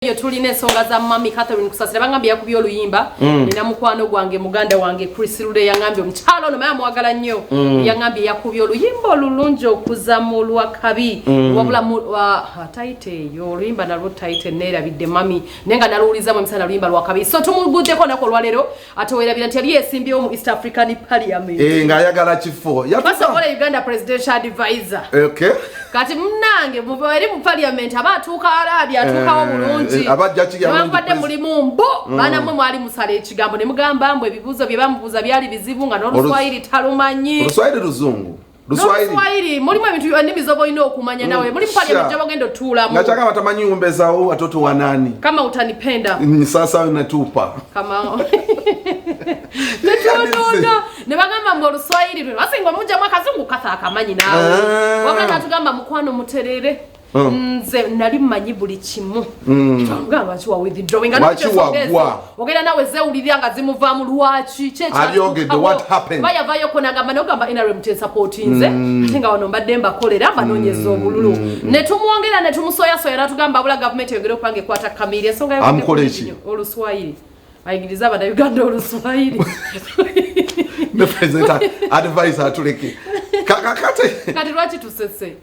Eyo tulina ensonga za Mami Catherine Kusasira. Bangambye yakubye oluyimba. Nina mukwano gwange, muganda wange Chris Lule, yangambye omukyalo ono maye amwagala nnyo. Yangambye yakubye oluyimba olulungi okuza mu lwakabi. Wabula title eyo oluyimba nalwo title neerabidde, mami, naye nga naluwulizamu emisana, luyimba lwakabi. So tumuguddeko olunaku olwaleero, ate weerabira nti yali yesimbyewo mu East African Parliament. Eh, ng'ayagala kifo. First of all, Uganda presidential advisor. Kati munange eri mu parliament aba atuuka alabi atuukawo bulungi. Aba ajja kirya bulungi. Newankubadde mulimu mbu baana mmwe mwali musala ekigambo ne mugamba mbu ebibuuzo bye bamubuuza byali bizibu, nga n'Oluswayiri talumanyi. Oluswayiri luzungu Luswayiri. N'Oluswayiri mulimu ebintu, ennimi zoba olina okumanya nawe muli mu parliament gyoba ogenda otuulamu. Nga kyagamba tamanyi umbezawo watoto wa nani. Kama utanipenda. Sasa unatupa. Kama netunoona ne bagamba mbu Oluswayiri lwe basinga omugyamu akazungu katha akamanyi naawe. Wabula natugamba, "Mukwano muterere, nze nali mmanyi buli kimu." Gamba, "Lwaki wa withdrawing?" Nga Lwaki n'ensonga wagwa? ezo, ogenda nawe zeewulirira nga zimuvaamu, lwaki? Ki Abyogedde, what happened? Ba yavaayoko nagamba, nogamba NRM tensupportinze, ate nga wano mbadde mbakolera, mbanoonyeza obululu. Ne tumwongera ne tumusoyasoya, natugamba abula gavumenti eyongere okubanga ekwata Kamiri ensonga Amukole ki? Oluswayiri, ayigiriza Abannayuganda Oluswayiri. Ne president advisor atuleke. Kakate Kati lwaki tusese?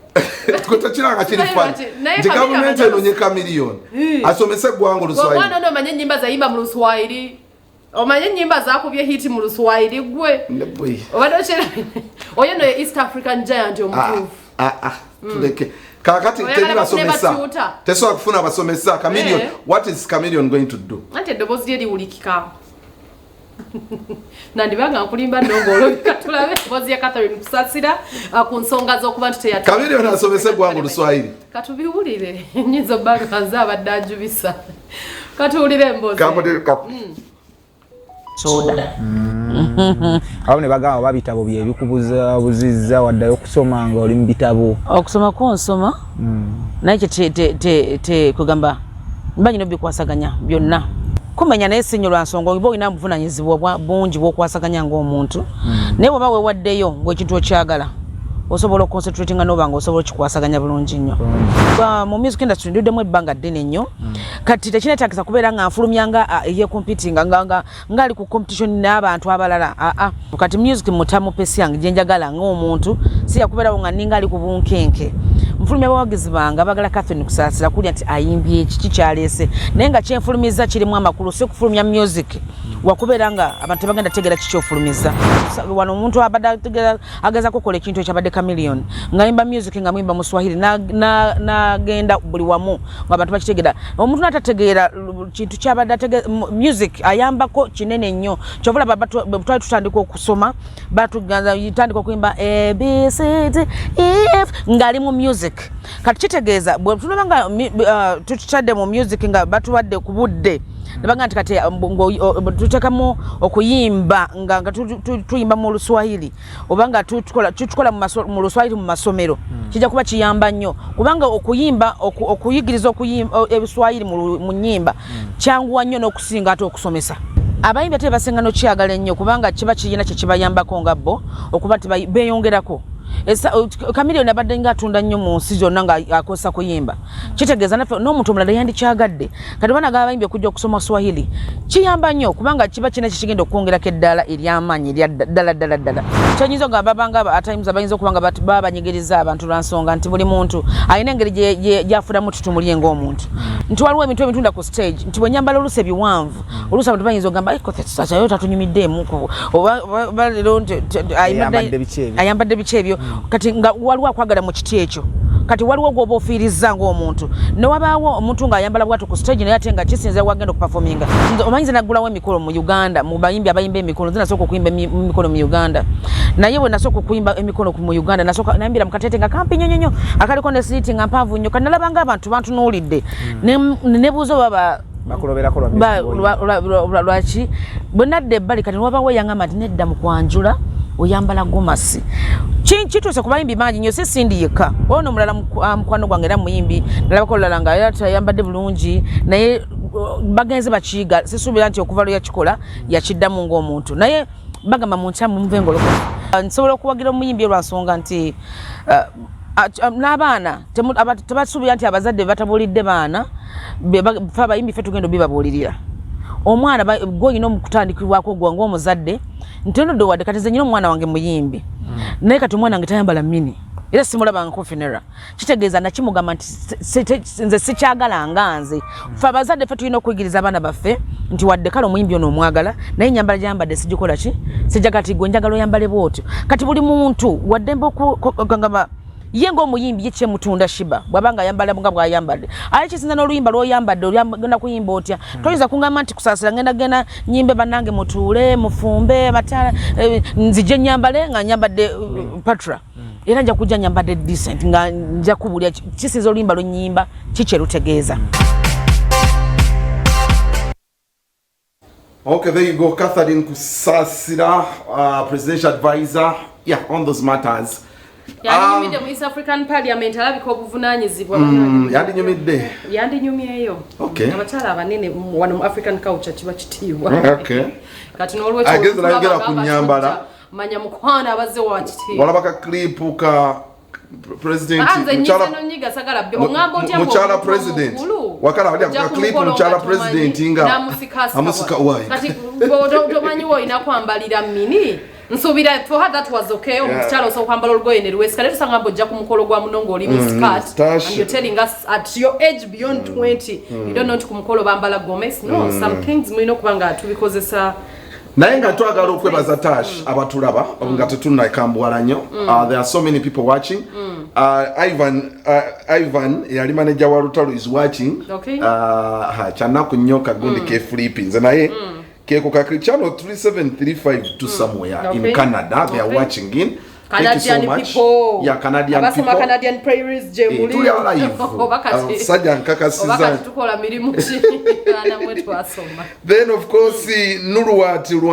Tekiranga kiri Naye funny naye nti Chameleone gavumenti enonye Chameleone asomese eggwanga Oluswayiri. Omwana ono omanye ennyimba zayimba mu Luswayiri? Omanye ennyimba zakubye hit mu Luswayiri gwe? Nebwe. Obadde okyera oyo no ye East African giant omutuufu. Ah, ah, tuleke kakati. Oyagala Teri bafune basomesa. batuuta. Tesobola kufuna basomesa Chameleone. What is Chameleone going to do? Anti eddoboozi lye liwulikika. Nandibanga nkulimba nno ng'olabika. Tulabe emboozi ya Catherine Kusasira ku nsonga z'okuba nti teyata Chameleone asomesa eggwanga Oluswayiri. Katubiwulire, nyinza obba nga nze abadde ajubisa. Katuwulire emboozi. Soda. Awo ne bagamba oba bitabo bye bikubuzabuzizza, waddayo okusoma nga oli mu bitabo. Okusoma kwonsoma, naye kye kugamba mba nyina obikwasaganya byonna kumenya, naye si nnyo lwa nsonga oba olina buvunanyizibwa bungi bw'okwasaganya ng'omuntu. Naye bw'oba weewaddeyo ng'ekintu okyagala, osobola oconcentratinga noba nga osobola okikwasaganya bulungi nnyo. Mu music industry nduddemu ebbanga ddene nnyo. Kati tekinetagisa kubeera nga nfulumya nga ye competinga nga ngaali ku competition n'abantu abalala. Aa, kati music mutamu pace yange gye njagala ng'omuntu, si yakubeerawo nga ninga ali ku bunkenke. Nfulumya abawagizi bange abagala Catherine Kusaasira kulya nti ayimbye eki kikyaleese, naye nga kyenfulumiza kirimu amakulu, si kufulumya music wakubeera nga abantu tebagenda tegeera kikyofulumiza. Wano omuntu abadde agezaako okukola ekintu ekyabadde Chameleone ng'ayimba music nga muyimba mu Swahili, n'agenda buli wamu ng'abantu bakitegeera. Omuntu n'atategeera kintu kyabadde music ayambako kinene nnyo. Kyova olaba bwe twali tutandika okusoma, batuganza tandika okuyimba A, B, C, D, E, F ng'ali mu music. Kati kitegeeza bwe tulaba nga tutadde mu music nga batuwadde ku budde ne bagamba nti kati tuteekamu okuyimba nga tuyimba mu Luswahili oba nga tutukola mu Luswahili mu masomero, kijja kuba kiyamba nnyo, kubanga okuyimba okuyigiriza okuyimba Ebiswahili mu nnyimba kyanguwa nnyo n'okusinga ate okusomesa. Abayimbi ate basinga nokyagala ennyo, kubanga kiba kirina kye kibayambako nga bo okuba nti beeyongerako. Chameleone abadde nga atunda nnyo mu nsi zonna nga akozesa kuyimba, kitegeeza naffe n'omuntu omulala yandikyagadde. Kati banaga abayimbi okujja okusoma Swahili kiyamba nnyo, kubanga kiba kina kikigenda okwongerako eddaala ery'amaanyi erya ddala ddala ddala. Kyenyinza okugamba, babanga at times abayinza okuba nga baba banyigiriza abantu lwa nsonga nti buli muntu alina engeri gy'afunamu tutumulye ng'omuntu, nti waliwo ebintu ebitunda ku stage, nti bwe nyambala oluusi ebiwanvu, oluusi abantu bayinza okugamba, "Sayo tatunyumiddeemu," oba leero nti Ayambadde biki ebyo? Ayambadde biki ebyo? Kati nga waliwo akwagala mu kiti ekyo, kati waliwo gwoba ofiirizza ng'omuntu, ne wabaawo omuntu ng'ayambala bwatu ku stage, naye ate nga kisinza wagenda okuperforminga. Nze omanyi nze naggulawo emikolo mu Uganda, mu bayimbi abayimba emikolo nze nasooka okuyimba emikolo mu Uganda. Naye bwe nasooka okuyimba emikolo mu Uganda, nasooka nayimbira mu katete nga kampi nnyo nnyo nnyo, akaliko ne siriiti nga mpanvu nnyo. Kati nalaba nga abantu bantunuulidde. Ne nebuuza oba bakuloberako lwa music. Lwaki bwe nadda ebbali, kati wabawo eyangamba nti nedda, mu kwanjula oyambala gomasi. Kituuse ku bayimbi bangi nnyo, si Sindi yekka. Ono omulala mukwano gwange era muyimbi, nalabako olulala nga era tayambadde bulungi, naye bagenze bakiyiga. Sisuubira nti okuva lwe yakikola yakiddamu ng'omuntu, naye bagamba mu nkyamu muve engolokofu. Nsobola okuwagira omuyimbi olwa nsonga nti N'abaana tebasuubira nti abazadde batabuulidde baana, fe abayimbi ffe tugenda obibabuulirira. Omwana gwe olina okutandikibwako gwe ng'omuzadde nti onodde wadde kati nze nyina omwana wange muyimbi, naye kati omwana wange tayambala mini era simulabangako funeral. Kitegeeza nakimugamba nti nze sikyagala nga nze. Fe abazadde ffe tulina okuyigiriza abaana baffe nti wadde kale omuyimbi ono omwagala, naye enyambala gyayambadde sigikola ki, sijagala ti gwe njagala oyambale bwotyo. Kati buli muntu waddembe okugamba ye ng'omuyimbi ye kyemutunda Sheebah bw'aba nga ayambala nga bw'ayambadde, aye kisinza n'oluyimba lw'oyambadde ogenda kuyimba otya. Toyinza kungamba nti Kusaasira ngenda genda nyimbe, bannange mutuule mufumbe abatala, nzije nyambale nga nyambadde patra, era nja kujja nyambadde decent nga nja kubulya. Kisinza oluyimba lwenyimba kikyerutegeeza. Okay, there you go. Catherine Kusasira, presidential advisor, yeah, on those matters. Yandinyumidde mu East African Parliament, alabika obuvunanyizibwa. Yandinyumidde. Yandinyumyeyo. Abakyala abanene wano mu African culture kiba kitiibwa. Kati n'olwekyo Ageze nayogera ku nyambala. Manya mukwano abazze wa kitiibwa. Walaba ka clip ka president Ah, nze mukyala nyize nonyiga sagala byo ongamba otya mukyala ng'omuntu president omukulu? Wakala wali Ojja ka ku clip mukolo mukyala nga tomanyi, president nga n'amusika amusika why? Kati tomanyi woolina kwambalira mini. Nsuubira for her that was okay. Omukyala osobola okwambala olugoye ne lwesika, naye tosanga mbu ojja ku mukolo gwa muno ng'oli mu skirt Tash. and you're telling us at your age beyond 20 you don't know nti ku mukolo bambala gomesi. No, some things mulina okuba nga tubikozesa. Naye nga twagala okwebaza Tash abatulaba nga tetunakambuwala nnyo. There are so many people watching. Ivan yali manager wa Lutalo is watching. Ha, kyanaku nnyo kagundi ke Philippines naye keko ka channel 3735 to somewhere in Canada they are watching in. Thank you so Canadian much. people. Yeah, Canadian Abasoma people. Canadian Prairies gye muli. Tuli alive. Oba kati Sajja oba nkakasiza. kati tukola mirimu ki, abaana mwe twasoma. Then of course Nuluwati.